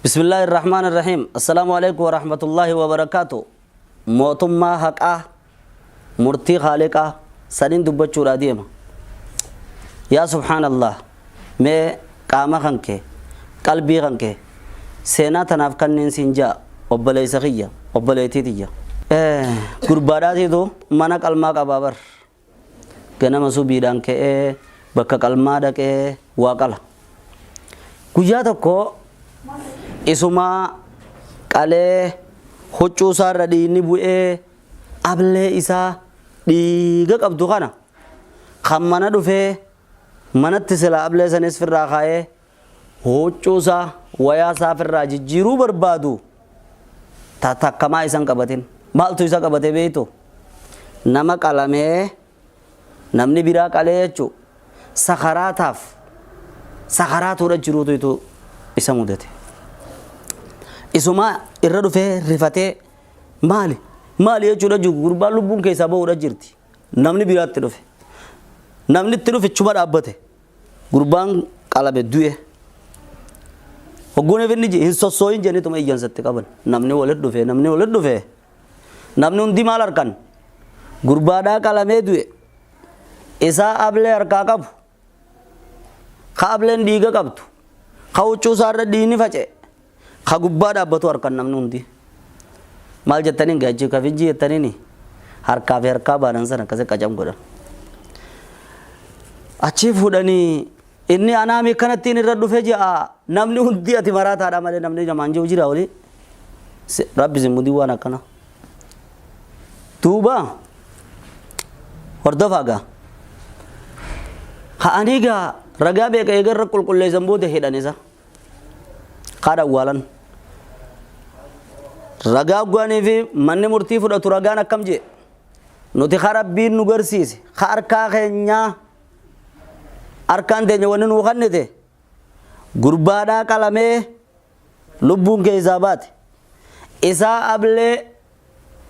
Bismillaahi Irrahmaan Irrahiim. Assalaamu Aleykum Warahmatullaahi Wabarakaatu. Mootummaa haqaa, murtii Khaaliqaa saniin dubbachuudhaa deema. Yaa Subhaanallaah, mee qaama kankee, qalbii kankee seenaa tanaaf kanneen siin ja'a obboleessa kiyya, obboleettii tiyya. Gurbaadhaatiitu mana qalmaa qabaa bar. Ganama subiidhaan ka'ee bakka qalmaa dhaqee waa qala. Guyyaa tokko isumaa qalee huccuu isaarra dhiigni bu'ee ablee isaa dhiiga qabdu kana kan mana dhufee manatti silaa ablee sanis firraa kaayee huccuu isaa wayaa isaa firraa jijjiiruu barbaadu ta takkamaa isa hin qabatin. Maaltu isa qabate beektu? Nama qalamee namni biraa qalee jechuu sakaraataaf sakaraatuudha jiruutu itu isa mudate. Isumaa irra dhufee rifatee maali maali jechuudha jiru gurbaan lubbuun keessaa bahuudha jirti. Namni biraatti dhufe. Namni itti dhufe chuma dhaabbate. Gurbaan qalame du'e. Hogguun inni hin sossooyin jedhaniituma iyyansa itti qaban. Namni walit dhufe, namni walit dhufe. Namni hundi maal harkan? Gurbaadhaa qalamee du'e. Isaa ablee harkaa qabu. Ka ableen dhiiga qabdu. Ka huccuu isaarra dhiigni faca'e. Ka gubbaa dhaabbatu harkan namni hundi. Maal jettaniin gaachi ka fijjii jettaniini harkaa fi harkaa baanan sana akkasi qacam godhan. Achii fuudhanii inni anaami akkanattiin irra dhufe je'a namni hundi ati maraataadha malee namni namaan jiru jira olii. Rabbi isin mudii waan akkana. Duuba hordofaa gaa. Ka'anii gaa ragaa beeka eega irra qulqulleessan booda hidhan isa. Kaan awwaalan. Ragaa hoggaanii fi manni murtii fudhatu ragaan akkam jee. Nuti ka Rabbiin nu garsiise ka harkaa keenyaa harkaan teenya wanni nuu kannite gurbaadhaa qalamee lubbuun keessaa baate isaa ablee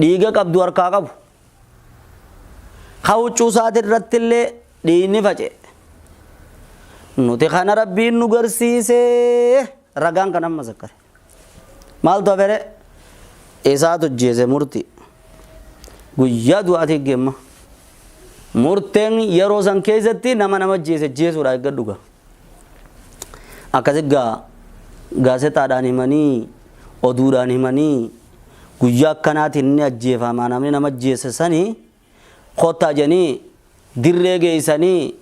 dhiiga qabdu harkaa qabu. Ka huccuu isaati irratti illee dhiigni faca'e. Nuti kana Rabbiin nu garsiise ragaan kan amma zakkare. Maaltu hafere? Isaatu jeese murti. Guyyaa du'aatii geemma. Murteen yeroo san keessatti nama nama jeese jeesuudha eeggadhu gaa. Akkasi gaa gaazexaadhaan himanii oduudhaan himanii guyyaa akkanaatiin inni ajjeefama namni nama ajjeese sanii kottaa jedhanii dirree geessanii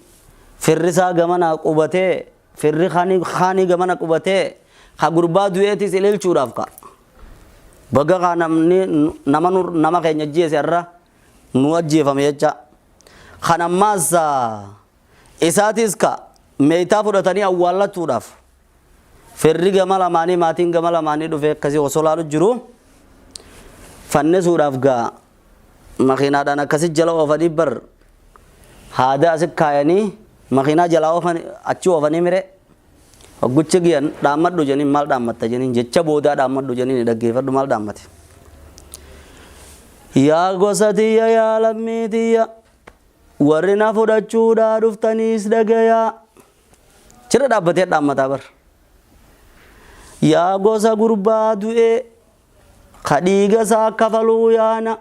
firrisaa gamana qubatee firri kaanii gamana qubatee ka gurbaa du'eetis ililchuudhaaf ka baga kaa namni nama nama keenya ajjeese irra nu ajjeefame jecha kan ammaas Isaatis ka meeytaa fudhatanii awwaallachuudhaaf firri gama lamaanii maatiin gama lamaanii dhufee akkasii osoo laalu jiru fannisuudhaaf gaa makiinaadhaan akkasi jala oofanii bar haada asi kaayanii makiinaa jalaa oofan achi oofanii mire hogguchi giyan dhaammadhu jeniin maal dhaammatta jeniin jecha boodaa dhaammadhu jeniin dhaggeeffadhu maal dhaammate yaa gosa tiyya yaa lammii tiyya Warri na fudhachuudhaa dhuftaniis dhagayaa. Achirra dhaabbatee dhaammataa bar. Yaa gosa gurbaa du'ee ka dhiiga isaa kafaluu yaana.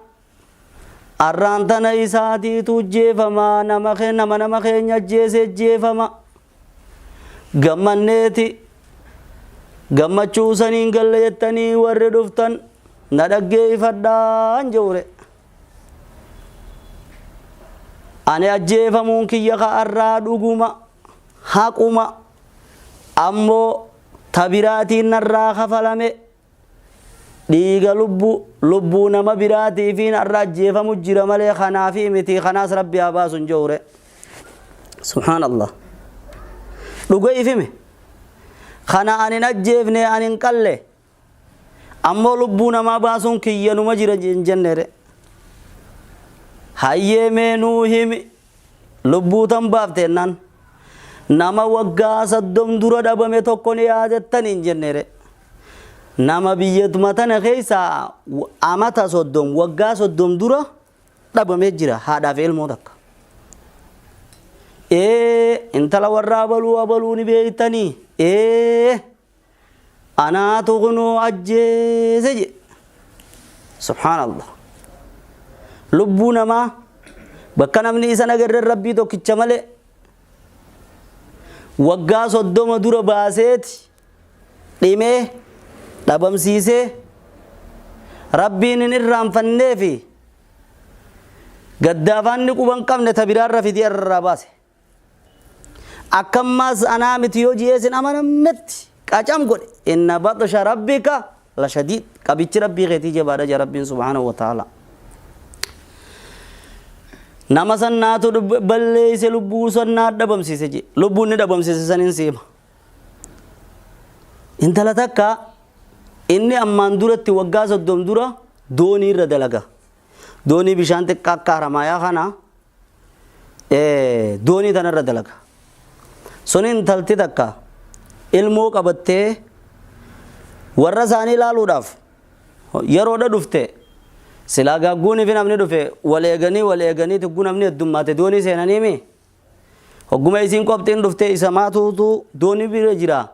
Arraan tana isaatiitu jeefama nama nama nama keenya ajjeese jeefama. Gammanneeti gammachuu saniin galle jettanii warri dhuftan na dhaggeeffadhaan jeure. Ani ajjeefamuun kiyya ka arraa dhuguma, haquma, ammoo ta biraatiin narraa kafalame, dhiiga lubbu, lubbuu nama biraatiifiin arra ajjeefamu jira malee kanaafii miti, kanaas Rabbi haa baasu hin je'u ree. Subhaan Allah. Dhuga ifime. Kana ani hin ajjeefne, ani hin qalle. Ammoo lubbuu namaa baasuun kiyya numa jira hin jennere. Hayyee mee nuu himi lubbuu tan baafte jennaan nama waggaa 30 dura dhabame tokko ni yaadattan hin jennere. Nama biyyatuma tana keessa amata 30 waggaa 30 dura dhabamee jira haadhaa fi ilmoo takka. Ee intala warra abaluu abaluu ni beektanii ee. Anaatu kunoo ajjeese jedhe. Subhaanallah. Lubbuu namaa bakka namni isa nagarre Rabbii tokkicha malee waggaa 30 dura baaseeti dhimee dhabamsiisee Rabbiin hin irraanfannee fi gaddaafaanni quba hin qabne ta biraarra fidee irraa baase. Akkammaas anaa miti yoo ji'ee sin amanamnetti qacam godhe. Inna baxsha rabbika la shadiid. Qabichi Rabbii keetii jabaadha jedha Rabbiin subhaanahu wa ta'ala. Nama sannaatu balleeyse, lubbuu sannaa dhabamsiise jedhe. Lubbuun ni dhabamsiise saniin siima. Intala takka inni ammaan duratti waggaa 30 dura doonii irra dalaga. Doonii bishaan xiqqaa akka Haramaayaa kana doonii tanarra dalaga. Sun intalti takka ilmoo qabattee warra isaanii ilaaluudhaaf yeroodha dhufte. Silaa gaagguunii fi namni dhufe wal eeganii wal eeganii tugguu namni heddummaate doonii seenaniimi. Hogguma isiin qopxiin dhufte isa maatuutu doonii bira jira.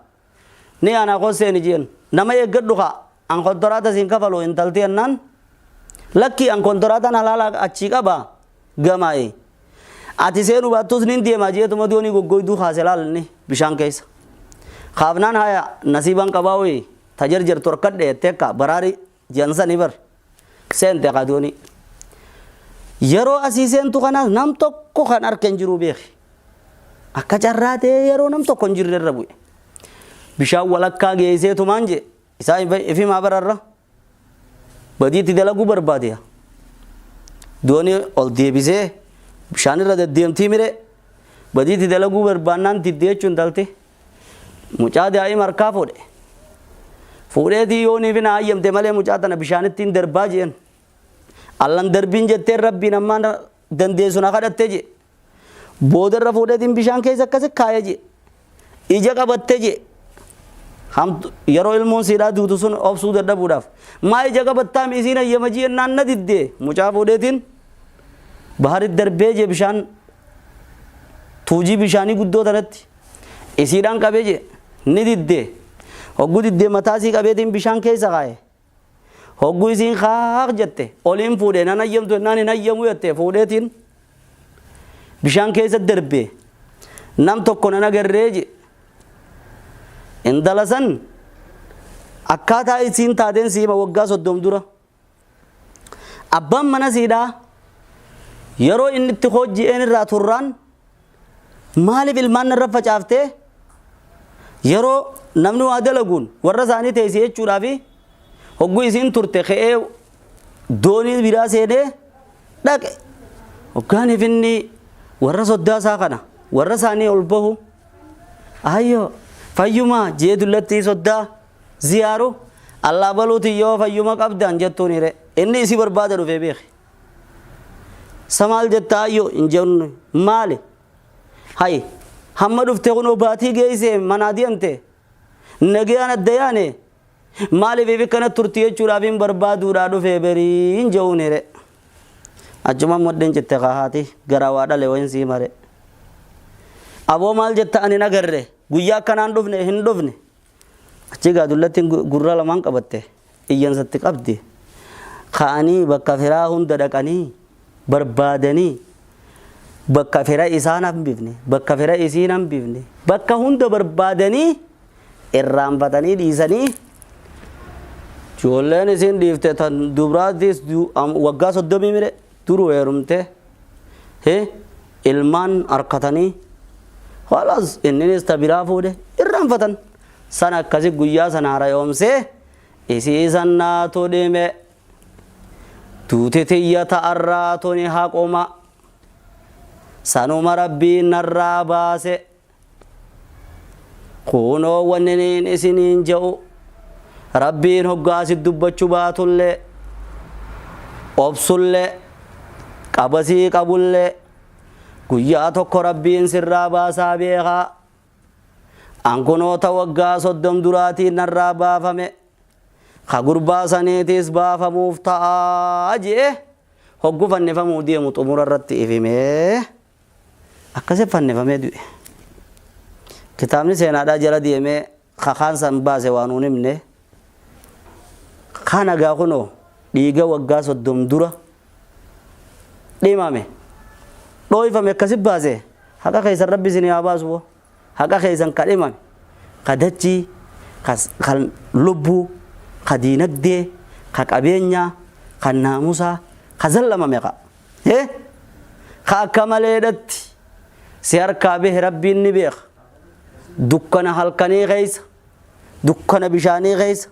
Ni anaa koo seeni jeen. Nama eeggadhu kaa. An kontoraata siin kafalu intalti jennaan. Lakkii, an kontoraataan halaala achii qaba gamaa'i. Ati seenuu baattus nin deemaa jeetuma doonii goggoyduu kaase laal inni bishaan keessa. Kaafnaan haya nasiibaan qabaa wayii ta jarjartu harkadhe jettee akka baraari ji'an sanii bar seente kaa doonii. Yeroo asii seentu kanaas nam tokko kan harka hin jiru beeki. Akka carraa ta'ee yeroo nam tokko hin jirre irra bu'e. Bishaan walakkaa geesseetumaan jee isaa ifimaa bararra badiitti dalaguu barbaade. Doonii ol deebisee bishaan irra deddeemtii mire badiitti dalaguu barbaannaan diddee jechuun intalti. Mucaa daa'ima harkaa fuudhe. Fuudheetii yooniif na hayyamte malee mucaa tana bishaanitti hin darbaa jeen. Allan darbiin jetteen Rabbiin ammaan dandeessu na kadhatte jee. Boodarra fuudheetiin bishaan keessa akkasi kaa'e jee. Ija qabatte jee. Hamtu yeroo ilmoon siidhaa duutu sun obsuu dadhabuudhaaf. Maa ija qabattaa isiin hayyama jennaan na diddee mucaa fuudheetiin baharitti darbee jee, bishaan tuujii bishaanii guddoo tanatti. Isiidhaan qabee jee ni diddee. Hogguu diddee mataa isii qabeetiin bishaan keessa kaa'e. Hogguu isiin kaaq jette oliin fuudhee nan hayyamtu jennaan hin hayyamu jette, fuudheetiin bishaan keessa darbee nam tokko nan agarree je. Intala san akkaataa isiin taateen siima waggaa 30 dura. Abbaan mana siidhaa yeroo inni itti hojji'een irraa turraan maaliif ilmaan narra facaaftee yeroo namni waa dalaguun warra isaanii teessee jechuudhaa fi hogguu isiin turte ka'ee doonii biraa seenee dhaqe. Hoggaaniif inni warra soddaa isaa kana warra isaanii ol bahu, "Ayyoo, fayyumaa?" jee dullattii soddaa ziyaaru, "Allaa baluuti, yoo fayyuma qabdan" jettuun hire. Inni isii barbaada dhufee beeke. Sa maal jetta ayyoo hin jennu, maali hay hamma dhufte kunoo baatii geeyse manaa deemte nagayaan adda yaane, maaliif ifi kana turti jechuudhaaf hin barbaaduudhaa dhufee berii hin je'uun hire. Achuma modden citte kahaati garaa waa dhale wayin sii mare. Aboo, maal jetta? Ani nagarre, guyyaa akkanaan dhufne hin dhufne. Achi gaa dullattiin gurra lamaan qabatte iyyansatti qabdi. Ka'anii bakka firaa hunda dhaqanii barbaadanii, bakka fira isaan hambifne, bakka fira isiin hambifne, bakka hunda barbaadanii irraanfatanii dhiisanii. Ijoolleen isiin dhiifte tan dubraattis waggaa 30 mire duru heerumte ilmaan harkatanii, khalaas inninis ta biraa fuudhe irraanfatan. San akkasi guyyaa sana harayoomsee isii sannaatu dhime. Duuti tiyya ta'arraa tuni haquma sanuma Rabbiin narraa baase. Kunoo wanni niin isiniin je'u, Rabbiin hoggaa sit dubbachuu baatullee, obsullee, qabasii qabullee, guyyaa tokko Rabbiin sirraa baasaa beekaa. An kunoota waggaa 30 duraatiin narraa baafame, ka gurbaa saniitiis baafamuuf ta'aa je'e. Hoggu fannifamuu deemu xumura irratti ifimee akkasi fannifamee du'e. Kitaabni seenaadhaa jala deemee Kakaan san baase waa nuun himne. Kana gaa kunoo dhiiga waggaa 30 dura dhimame dhooyfame akkasi baase. Haqa keessan Rabbi isinii haa baasu. Boo haqa keessan ka dhimame, ka dachii, ka lubbuu, ka diinagdee, ka qabeenyaa, ka naamusaa, ka zallamame, ka ka akka maleedhatti si harkaa bahe, Rabbiin ni beeka. Dukkana halkanii keessa, dukkana bishaanii keessa,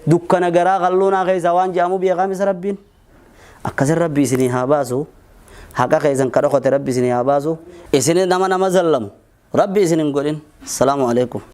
dukkana garaa qalluunaa keessa waan jedhamu beekaa misa Rabbiin. Akkasin Rabbi isinii haa baasu. Haqa keessan ka dhokote Rabbi isinii haa baasu. Isin nama nama zallamu Rabbi isin hin godhin. Salaamu alaikum.